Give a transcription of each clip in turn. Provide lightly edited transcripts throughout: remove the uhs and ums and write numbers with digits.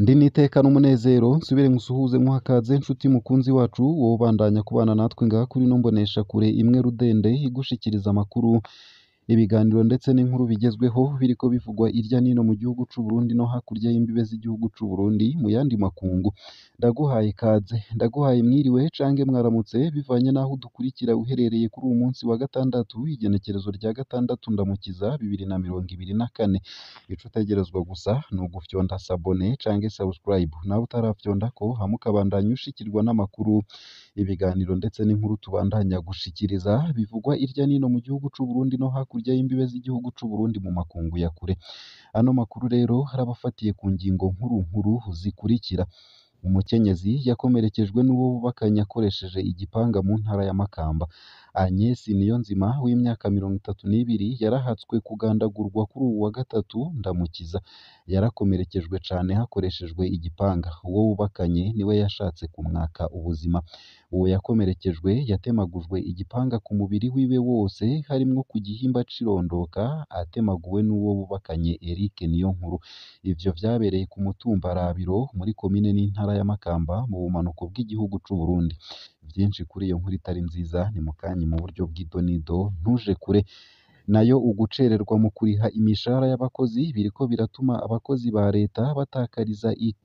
Ndi n'iteka n'umunezero nsubire nkusuhuze nkuhakaze nshuti mukunzi wacu wowe ubandanya kubana natwe ngaha kuri ino mboneshakure imwe rudende igushikiriza amakuru, ibiganiro ndetse n'inkuru bigezweho biriko bivugwa irya nino mu gihugu c'u Burundi no hakurya y'imbibe z'igihugu c'u Burundi mu yandi makungu. Ndaguhaye ikaze, ndaguhaye mwiriwe canke mwaramutse bivanye n'aho udukurikira uherereye kuri uwu munsi wa gatandatu, igenekerezo rya gatandatu ndamukiza 2024. Ico utegerezwa gusa ni ugufyonda s'abonner canke subscribe, nawe utarafyondako hama ukabandanya ushikirwa n'amakuru, ibiganiro ndetse n'inkuru tubandanya gushikiriza bivugwa irya nino mu gihugu c'u Burundi no hakurya y'imbibe z'igihugu c'u Burundi mu makungu ya kure. Ano makuru rero arabafatiye ku ngingo nkuru nkuru zikurikira: umukenyezi yakomerekejwe n'uwo bubakanye akoresheje igipanga mu ntara ya Makamba. Agnes Niyonzima w'imyaka 32 yarahatswe kugandagurwa kuri uwu wa gatatu ndamukiza. Yarakomerekejwe cane hakoreshejwe igipanga. Uwo bubakanye niwe yashatse kumwaka ubuzima. Uwo yakomerekejwe yatemagujwe igipanga ku mubiri wiwe wose harimwo ku gihimba c'irondoka, atemaguwe n'uwo bubakanye Eric Niyonkuru. Ivyo vyabereye ku mutumba Rabiro muri komine n'intara ya Makamba mu bumanuko bw'igihugu c'u Burundi. Vyinshi kuri iyo nkuru itari nziza ni mukanya mu buryo bw'idonido, ntuje kure. Nayo ugucererwa mu kuriha imishahara y'abakozi biriko biratuma abakozi ba leta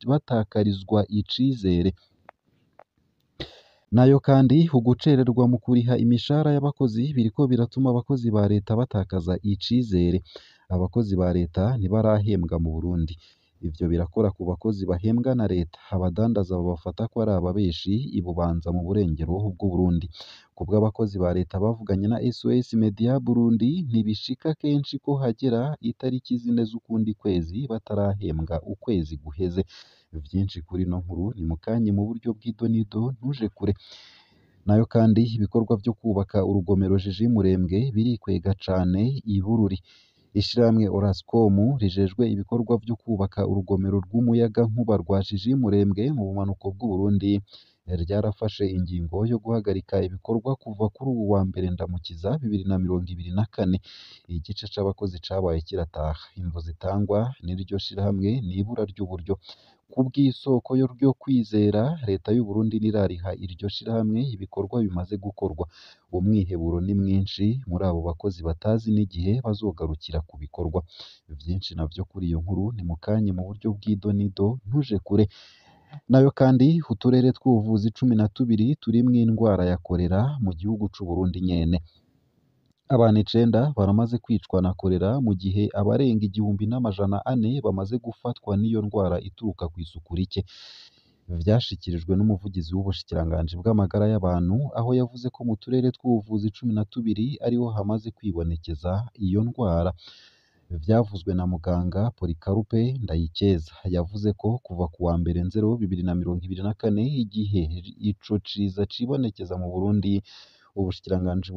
batakarizwa icizere. Nayo kandi ugucererwa mu kuriha imishahara y'abakozi biriko biratuma abakozi ba leta batakaza icizere. Abakozi ba leta ntibarahembwa mu Burundi. Ivyo birakora ku bakozi bahembwa na leta. Abadandaza babafata ko ari ababeshi i Bubanza mu burengero bw'Uburundi. Kubw'abakozi ba leta bavuganye na SOS Media Burundi, ntibishika kenshi ko hagera itariki 4 z'ukundi kwezi batarahembwa ukwezi guheze. Vyinshi kuri ino nkuru ni mukanya mu buryo bw'idonido, ntuje kure. Nayo kandi ibikorwa vyo kubaka urugomero Jiji Murembwe birikwega cane i Bururi. Ishirahamwe Orascom rijejwe ibikorwa vyo kubaka urugomero rw'umuyagankuba rwa Jiji Murembwe mu bumanuko bw'Uburundi ryarafashe ingingo yo guhagarika ibikorwa kuva kuri uwu wa mbere ndamukiza 2024. Igice c'abakozi cabaye kirataha. Imvo zitangwa n'iryo shirahamwe n'ibura ry'uburyo. Kubw'isoko ryo kwizera, leta y'Uburundi ntirariha iryo shirahamwe ibikorwa bimaze gukorwa. Umwiheburo ni mwinshi muri abo bakozi batazi n'igihe bazogarukira ku bikorwa. Vyinshi navyo kuri iyo nkuru ni mukanya mu buryo bw'idonido, ntuje kure. Nayo kandi uturere tw'ubuvuzi 12 turimwo indwara ya korera mu gihugu c'u Burundi nyene. Abantu 9 baramaze kwicwa na korera mu gihe abarenga 1400 bamaze gufatwa n'iyo ndwara ituruka kw'isuku rike. Vyashikirijwe n'umuvugizi w'ubushikiranganji bw'amagara y'abantu, aho yavuze ko mu turere tw'ubuvuzi 12 ariho hamaze kwibonekeza iyo ndwara. Vyavuzwe na muganga Polycarpe Ndayikeza. Yavuze ko kuva ku wa mbere Nzero 2024 igihe ico ciza cibonekeza mu Burundi, ubushikiranganji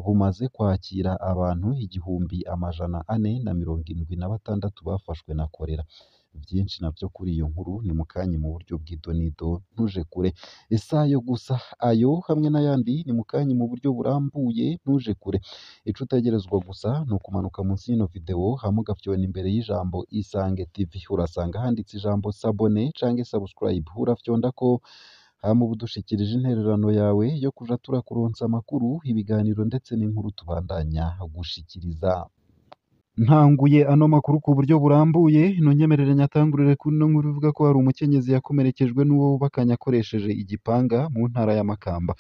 bumaze kwakira abantu 1476 bafashwe na korera. Vyinshi navyo kuri iyo nkuru ni mukanya mu buryo bw'idonido, ntuje kure. Isayo gusa ayo hamwe n'ayandi ni mukanya mu buryo burambuye, ntuje kure. Ico utegerezwa gusa ni ukumanuka munsi y'ino video hama ugafyona imbere y'ijambo Isange TV. Urasanga handitse ijambo s'abonner canke subscribe. Urafyondako hama uba udushikirije intererano yawe yo kuja turakuronsa amakuru, ibiganiro ndetse n'inkuru tubandanya gushikiriza. Ntanguye ano makuru ku buryo burambuye, ntunyemerere nyatangurire kuri ino nkuru ivuga ko hari umukenyezi yakomerekejwe n'uwo bubakanye akoresheje igipanga mu ntara ya Makamba.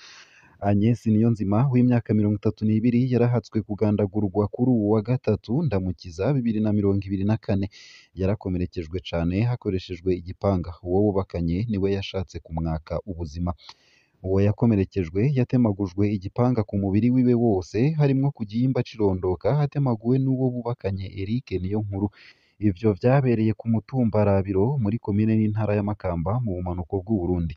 Agnes Niyonzima w'imyaka 32 yarahatswe kugandagurwa kuri uwu wa gatatu ndamukiza 2024. Yarakomerekejwe cane hakoreshejwe igipanga. Uwo bubakanye niwe yashatse kumwaka ubuzima. Uwo yakomerekejwe yatemagujwe igipanga ku mubiri wiwe wose harimwo ku gihimba c'irondoka, atemaguwe n'uwo bubakanye Eric Niyonkuru. Ivyo vyabereye ku mutumba Rabiro muri komine n'intara ya Makamba mu bumanuko bw'Uburundi.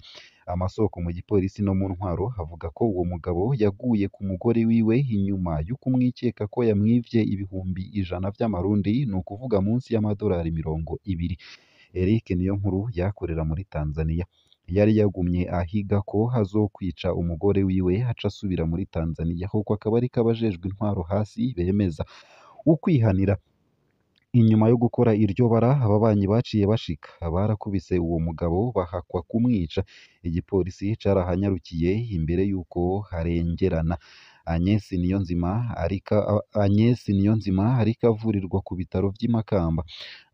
Amasoko mu gipolisi no mu ntwaro avuga ko uwo mugabo yaguye ku mugore wiwe inyuma y'ukumwikeka ko yamwivye 100,000 vy'amarundi, ni ukuvuga munsi y'amadorari 20. Eric Niyonkuru yakorera muri Tanzania. Yari yagumye ahiga ko azokwica umugore wiwe aca asubira muri Tanzania, uko akaba ariko abajejwe intwaro hasi bemeza. Ukwihanira inyuma yo gukora iryo bara, ababanyi baciye bashika barakubise uwo mugabo bahakwa kumwica. Igipolisi carahanyarukiye imbere yuko harengerana. Agnes Niyonzima ariko avurirwa ku bitaro vy'i Makamba.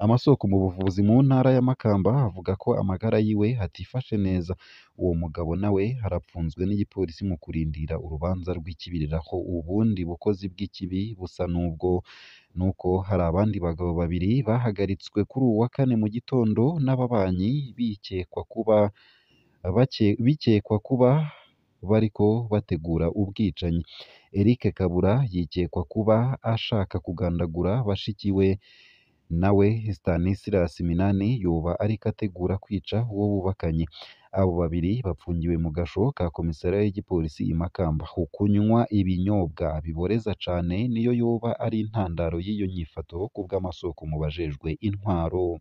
Amasoko mu buvuzi mu ntara ya Makamba avuga ko amagara yiwe atifashe neza. Uwo mugabo nawe arapfunzwe n'igipolisi mu kurindira urubanza rw'ikibiriraho. Ubundi bukozi bw'ikibi busa n'ubwo nuko hari abandi bagabo babiri bahagaritswe kuri uwu wa kane mu gitondo n'ababanyi bikekwa kuba bariko bategura ubwicanyi. Eric Kabura yikekwa kuba ashaka kugandagura bashikiwe, nawe Stanislas Minani yoba ariko ategura kwica uwo bubakanye. Abo babiri bapfungiwe mu gasho ka komisariya y'igipolisi i Makamba. Ukunywa ibinyobwa biboreza cane niyo yoba ari intandaro y'iyo nyifato kubw'amasoko mu bajejwe intwaro.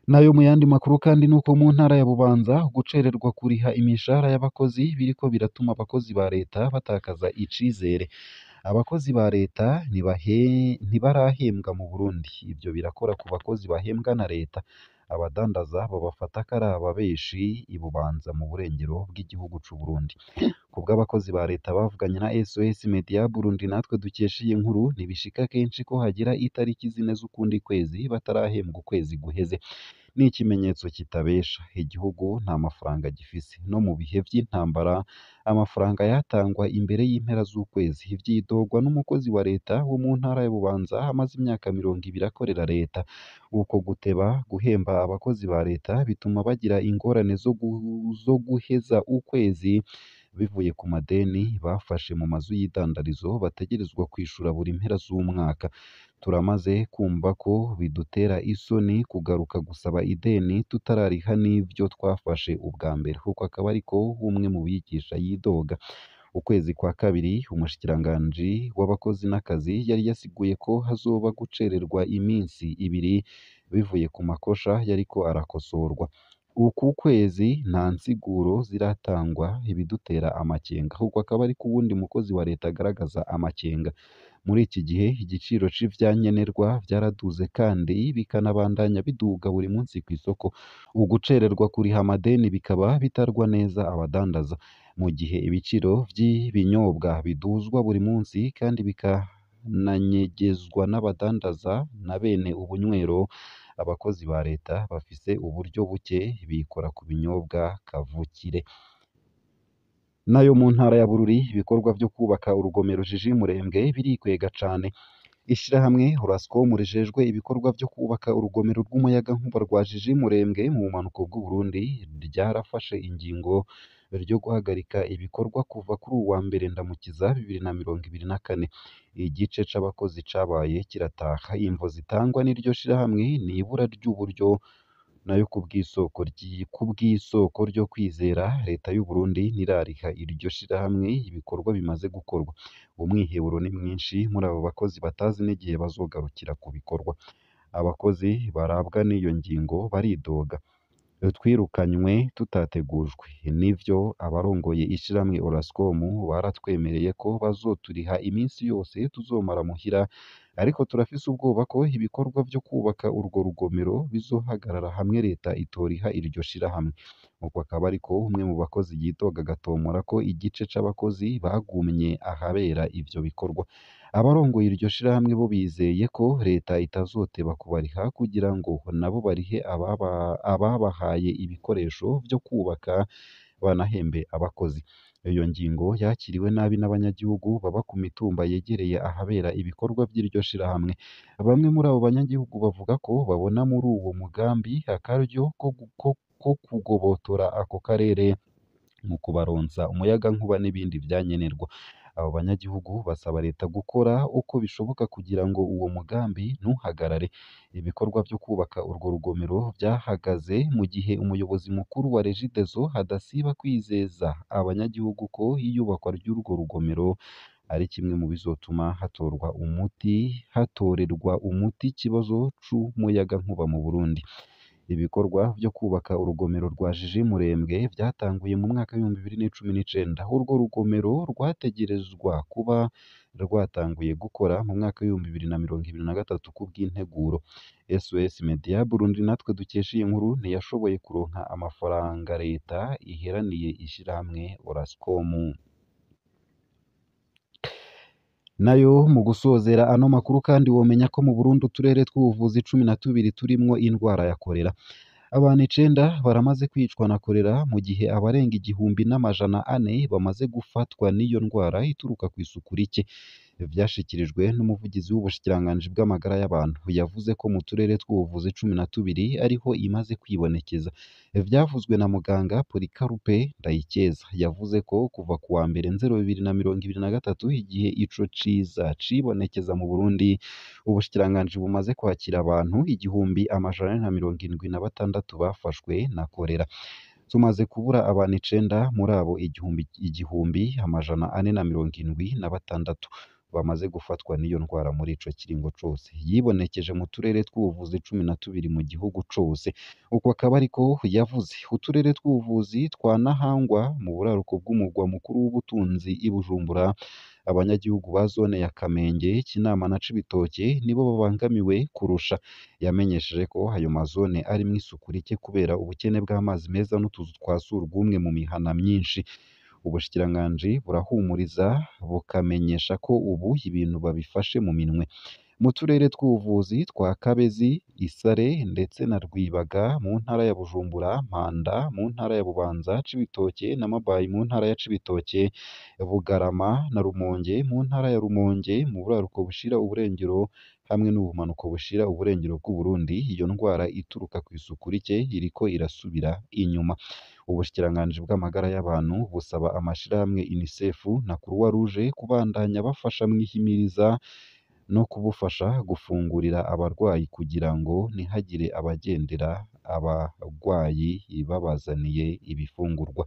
Nayo mu yandi makuru kandi nuko mu ntara ya Bubanza gucererwa kuriha imishahara y'abakozi biriko biratuma abakozi ba leta batakaza icizere. Abakozi ba leta ntibarahembwa mu Burundi. Ivyo birakora ku bakozi bahembwa na leta. Abadandaza babafata ko ari ababeshi i Bubanza mu burengero bw'igihugu c'u Burundi. Kubw'abakozi ba leta bavuganye na SOS Media Burundi natwe dukesha iyi nkuru, ntibishika kenshi ko hagira itariki zine z'ukundi kwezi batarahembwa ukwezi guheze. Ni ikimenyetso kitabesha. Igihugu nta mafaranga gifise. No mu bihe vy'intambara amafaranga yatangwa imbere y'impera z'ukwezi. Vyidogwa n'umukozi wa leta wo mu ntara ya Bubanza amaze imyaka 20 akorera leta. Uko guteba guhemba abakozi ba leta bituma bagira ingorane zo guheza ukwezi bivuye ku madeni bafashe mu mazu y'idandarizo bategerezwa kwishura buri mpera z'umwaka. Turamaze kumva ko bidutera isoni kugaruka gusaba ideni tutarariha n'ivyo twafashe ubwa mbere. Uko akaba ariko umwe mu bigisha yidoga. Ukwezi kwa kabiri umushikiranganji w'abakozi n'akazi yari yasiguye ko hazoba gucererwa iminsi ibiri bivuye ku makosha yariko arakosorwa. Uku kwezi nta nsiguro ziratangwa, ibidutera amakenga. Uko akaba ariko uwundi mukozi wa leta agaragaza amakenga. Muri iki gihe igiciro c'ivyankenerwa vyaraduze kandi bikanabandanya biduga buri munsi kw'isoko. Ugucererwa kuriha amadeni bikaba bitarwa neza abadandaza. Mu gihe ibiciro vy'ibinyobwa biduzwa buri munsi kandi bikananyegezwa n'abadandaza na bene ubunywero, abakozi ba leta bafise uburyo buke bikora ku binyobwa kavukire. Nayo mu ntara ya Bururi ibikorwa vyo kubaka urugomero Jiji Murembwe birikwega cane. Ishirahamwe Horascom rijejwe ibikorwa vyo kubaka urugomero rw'umuyagankuba rwa Jiji Murembwe mu bumanuko bw'Uburundi ryarafashe ingingo ryo guhagarika ibikorwa kuva kuri uwa mbere Ndamukiza 2024. Igice c'abakozi cabaye kirataha. Imvo zitangwa n'iryo shirahamwe ni ibura ry'uburyo nayo kubw'isoko ryo kwizera leta y'u Burundi ntirariha iryo shirahamwe ibikorwa bimaze gukorwa. Umwiheburo ni mwinshi muri abo bakozi batazi n'igihe bazogarukira ku bikorwa. Abakozi barabwa n'iyo ngingo baridoga. Twirukanywe tutategujwe. Nivyo abarongoye ishirahamwe Orascom baratwemereye ko bazoturiha iminsi yose tuzomara muhira, ariko turafise ubwoba ko ibikorwa vyo kubaka urwo rugomero bizohagarara hamwe leta itoriha iryo shirahamwe. Uko akaba ariko umwe mu bakozi yidoga agatomora ko igice c'abakozi bagumye ahabera ivyo bikorwa. Abarongoye iryo shirahamwe bo bizeye ko leta itazoteba kubariha kugira ngo nabo barihe ababahaye ibikoresho vyo kubaka banahembe abakozi. Iyo ngingo yakiriwe nabi n'abanyagihugu baba ku mitumba yegereye ahabera ibikorwa vy'iryo shirahamwe. Bamwe muri abo banyagihugu bavuga ko babona muri uwo mugambi akaryo ko kugobotora ako karere mu kubaronsa umuyagankuba n'ibindi vyankenerwa. Abo banyagihugu basaba leta gukora uko bishoboka kugira ngo uwo mugambi ntuhagarare. Ibikorwa vyo kubaka urwo rugomero vyahagaze mu gihe umuyobozi mukuru wa Regideso adasiba kwizeza abanyagihugu ko iyubakwa ry'urwo rugomero ari kimwe mu bizotuma hatorerwa umuti ikibazo c'umuyagankuba mu Burundi. Ibikorwa vyo kubaka urugomero rwa Jiji Murembwe vyatanguye mu mwaka w'2019. Urwo rugomero rwategerezwa kuba rwatanguye gukora mu mwaka w'2023 kubw'integuro. SOS Media Burundi natwe dukesha iyi nkuru ntiyashoboye kuronka amafaranga leta iheraniye ishirahamwe Orascom. Nayo mu gusozera ano makuru kandi womenya ko mu Burundi uturere tw'ubuvuzi 12 turimwo indwara ya korera. Abantu 9 baramaze kwicwa na korera mu gihe abarenga 1400 bamaze gufatwa n'iyo ndwara ituruka kw'isuku rike. Vyashikirijwe n'umuvugizi w'ubushikiranganji bw'amagara y'abantu. Yavuze ko mu turere tw'ubuvuzi 12 ariho imaze kwibonekeza. Vyavuzwe na muganga Polycarpe Ndayikeza. Yavuze ko kuva ku wa mbere Nzero 2023 igihe ico ciza cibonekeza mu Burundi, ubushikiranganji bumaze kwakira abantu 1476 bafashwe na korera. Tumaze kubura abantu 9 muri abo 1476 bamaze gufatwa n'iyo ndwara muri ico kiringo cose. Yibonekeje mu turere tw'ubuvuzi 12 mu gihugu cose. Uko akaba ariko yavuze. Uturere tw'ubuvuzi twa Ntahangwa mu buraruko bw'umugwa mukuru w'ubutunzi i Bujumbura, abanyagihugu ba zone ya Kamenge, Kinama na Cibitoke nibo babangamiwe kurusha. Yamenyesheje ko ayo mazone arimwo isuku rike kubera ubukene bw'amazi meza n'utuzu twa surwumwe mu mihana myinshi. Ubushikiranganji burahumuriza bukamenyesha ko ubu ibintu babifashe mu minwe. Mu turere tw'ubuvuzi twa Kabezi, Isare ndetse na Rwibaga mu ntara ya Bujumbura, Mpanda mu ntara ya Bubanza, Cibitoke na Mabayi mu ntara ya Cibitoke, Bugarama na Rumonge mu ntara ya Rumonge, mu buraruko bushira uburengero hamwe n'ubumanuko bushira uburengero bw'Uburundi, iyo ndwara ituruka kw'isuku rike iriko irasubira inyuma. Ubushikiranganji bw'amagara y'abantu busaba amashirahamwe UNICEF na Croix Rouge kubandanya bafasha mw'ihimiriza no kubufasha gufungurira abarwayi kugira ngo ntihagire abagendera abarwayi babazaniye ibifungurwa.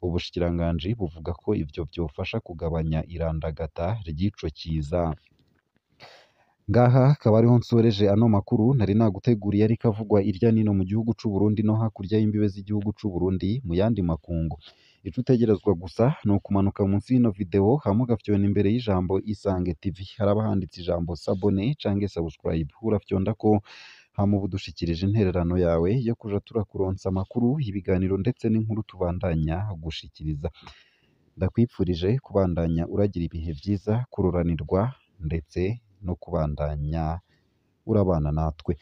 Ubushikiranganji buvuga ko ivyo vyofasha kugabanya irandagata ry'ico kiza. Ngaha akaba ariho nsoreje ano makuru nari naguteguriye ariko avugwa irya nino mu gihugu c'u Burundi no hakurya y'imbibe z'igihugu c'u Burundi mu yandi makungu. Ico utegerezwa gusa ni ukumanuka munsi y'ino video hama ugafyona imbere y'ijambo Isange TV, haraba handitse ijambo s'abonner canke subscribe, urafyondako hama uba udushikirije intererano yawe yo kuja turakuronsa amakuru, ibiganiro ndetse n'inkuru tubandanya gushikiriza. Ndakwipfurije kubandanya uragira ibihe vyiza, kuroranirwa ndetse no kubandanya urabana natwe.